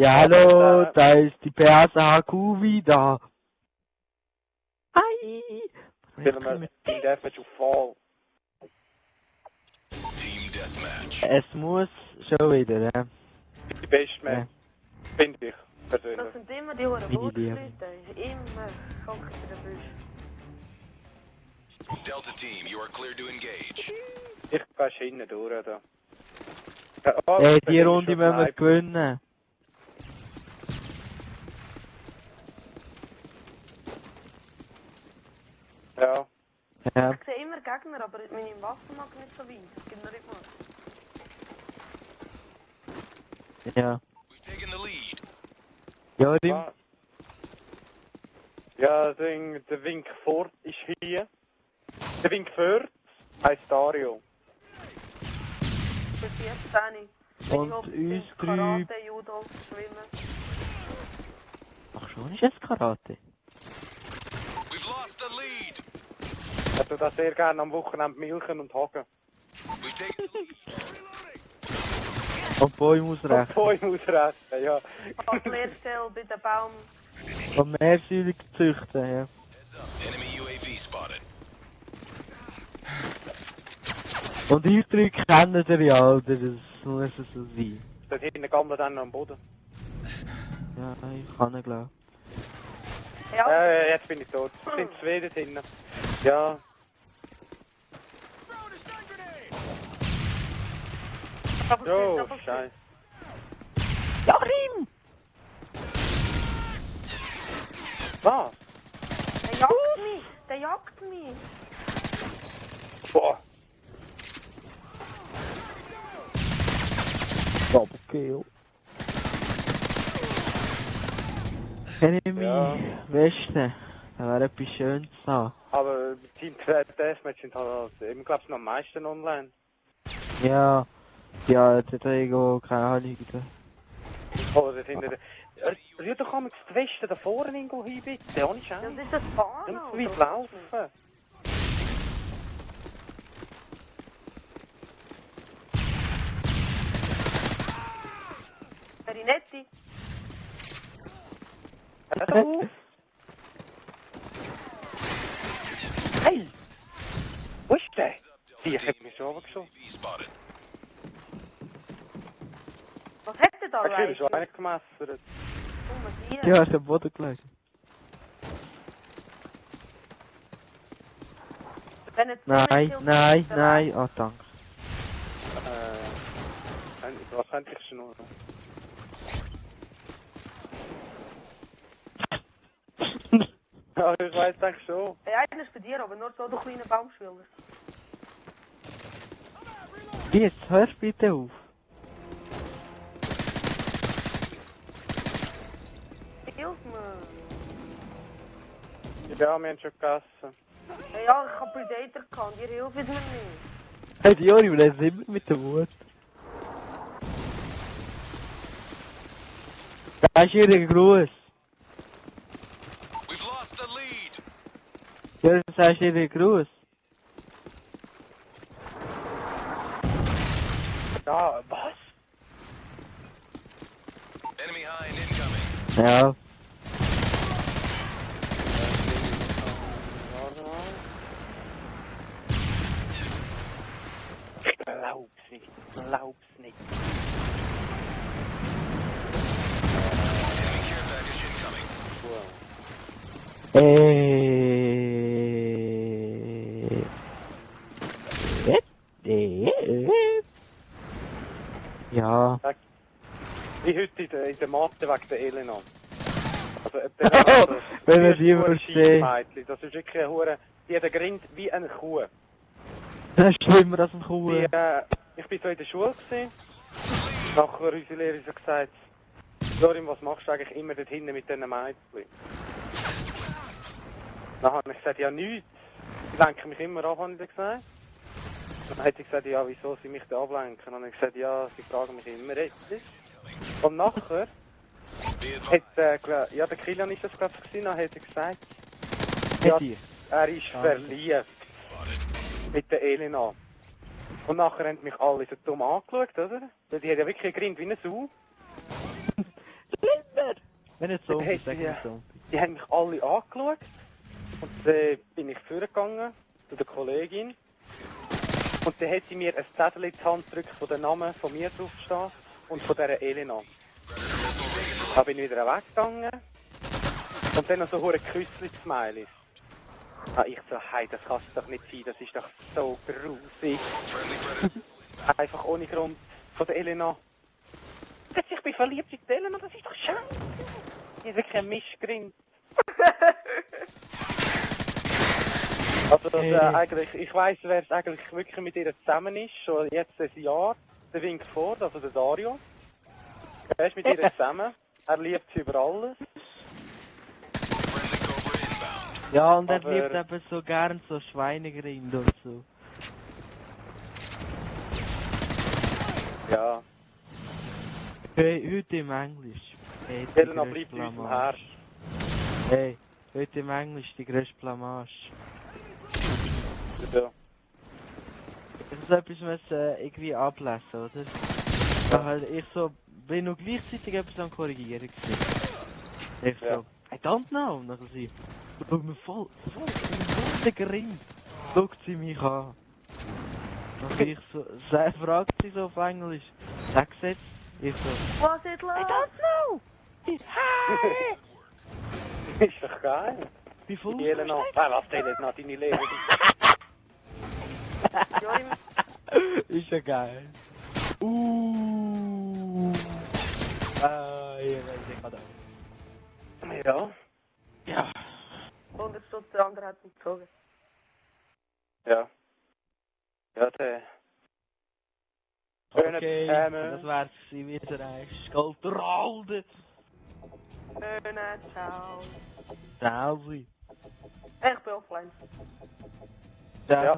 Ja, hallo, da ist die PSHQ wieder. Hi! Spelen we Team Deathmatch auf Fall. Team Deathmatch. Es muss schon wieder, ja. Die beste Match, finde ich, Das persönlich. sind immer die hohen Meine Wurzelleute. Immer kommt der Busch. Delta Team, you are clear to engage. Ich gehe hinten durch da. Die Runde müssen wir gewinnen. Ja. Ja, Ich sehe immer Gegner, aber meine Waffe mag nicht so weit. Das gibt mir nicht mal. ja. We've taken the lead. Jorim, Ja, der Wink fort ist hier. Der Wink fort heisst Dario. Für 14. Und Meine Hobbys uns sind drei. Karate, Judo, Schwimmen. ach schon, ist es Karate? We've lost the lead. Ich tue das sehr gerne am Wochenende milchen und haken. We've taken the lead. Und Bäume ausrechnen. Bäume ausrechnen, ja. Als Lehrstelle bei den Baum. Und mehrsäulig züchten, ja. Heads up. Enemy UAV spotted. Und ihr drei kennen ihr ja, oder? Das muss es so sein. Dort hinten gammelt dann am Boden. Ja, ich kann nicht glauben. Ja, Jetzt bin ich tot. Es sind zwei dort hinten. Ja. aber Jo, scheiße. Jorim! Was? Der jagt mich! Der jagt mich! Boah. Doppelkill. Enemy, Ja. Westen. Da wäre etwas Schönes da. Aber Team Deathmatch sind halt, ich glaube, noch am meisten online. Ja. Ja, jetzt hat er irgendwo, keine Ahnung. Oh, dort hinten. Rühr doch einmal das Westen da vorne irgendwo hin, bitte. Ohne Das Scheiß. ist das Bahn. Du musst Alter. weit laufen. Perinetti. Hör doch auf. Hey! Wo ist der? Die hat mich schon runtergeschossen. UAV spotted. Was hat der da Okay, das ist eigentlich? eigentlich gemessert. Ja, ist am Boden gelegen. Nein. Ah, danke. Was könnte ich schon noch? Ja, ich weiß eigentlich schon. Der eine ist bei dir, aber nur so durch kleine Baumschwilder. Jetzt, hör bitte auf. Hilf mir! Ja, wir haben schon gegessen. Ja, ich hab Predator gehabt, ihr hilft mir nicht. Hey, die Jorim, der ist immer mit der Wut. Da ist ihr Gruß. We've lost the lead. Ja, das heißt ihr Gruß. Ja, was? Enemy hind incoming. Ja. Warte mal. Ich glaub's nicht. Ich glaub's nicht. Enemy care package incoming. Wow. Ja. Wie heute in der Mathe wegen der Elena. Also, der Wenn wir die hure verstehen. Scheissmädchen. Das ist wirklich eine Hure. Die hat einen Grind wie eine Kuh. Das ist schlimmer als ein Kuh. Die, ich bin so in der Schule gewesen. Nachher unsere Lehrerin so gesagt, Jorim, was machst du eigentlich immer dort hinten mit diesen Mädchen? Dann habe ich gesagt, ja nichts. Sie lenken mich immer ab, habe ich gesagt. Dann hat sie gesagt, ja wieso sie mich da ablenken? Dann habe ich gesagt, ja, sie fragen mich immer etwas. Und nachher Be advised. hat, ja der Kilian ist das glaube ich gewesen, dann hat er gesagt, ja, Ja. er ist verliebt mit der Elena. Und nachher haben mich alle so dumm angeschaut, oder? Weil die hat ja wirklich gegrinnt wie eine Sau. Wenn nicht Zombie, Hey, sag ja. nicht Zombie. Die haben mich alle angeschaut. Und bin ich vorgegangen zu der Kollegin. Und dann hat sie mir ein Zettel in die Hand gedrückt, wo der Name von mir drauf steht und von dieser Elena. Da bin ich wieder weggegangen. Und dann noch so hure Küssli-Smileys. Ah, ich so, hey, das kann es doch nicht sein, das ist doch so grusig. Friendly predator. Einfach ohne Grund von der Elena. Ich bin verliebt in die Elena, das ist doch scheiße. Die ist wirklich ein Mischgrind. Also, dass, eigentlich, ich weiss, wer es eigentlich wirklich mit ihr zusammen ist, schon jetzt ein Jahr. Der Wink vor, also der Dario. Er ist mit ihr zusammen. Er liebt sie über alles. Friendly Cobra inbound. Ja, und er Aber- liebt eben so gern so Schweinegrind und so. Ja. Hey, heute im Englisch. Hey, die Elena grösste bleibt in unserem Blamage. Herz. Hey, heute im Englisch die grösste Blamage. Ja. Ich muss etwas müssen, irgendwie ablesen, oder? Da halt ich so, bin noch gleichzeitig etwas am Korrigieren gewesen. Ich so, Ja. I don't know. Und dann sie, schau mir voll der Grind. Schaut sie mich an. Und ich so, fragt sie so auf Englisch, sag's jetzt. Ich so, Was it love? I don't know. Hi. Ist doch geil. Wie voll Die Elena. Was denn jetzt noch deine Lehrerin? Ja, im Ist ja geil. Hier weiß ich gerade auch. Ja. Ja. Unterstützt, der andere hat mich gezogen. Ja. Ja, der. Schöne Okay, Zusammen. das wär's gewesen, wieder ein Skalteralde. Schöne, ciao. Salvi. Ich bin offline. Ja. Ja.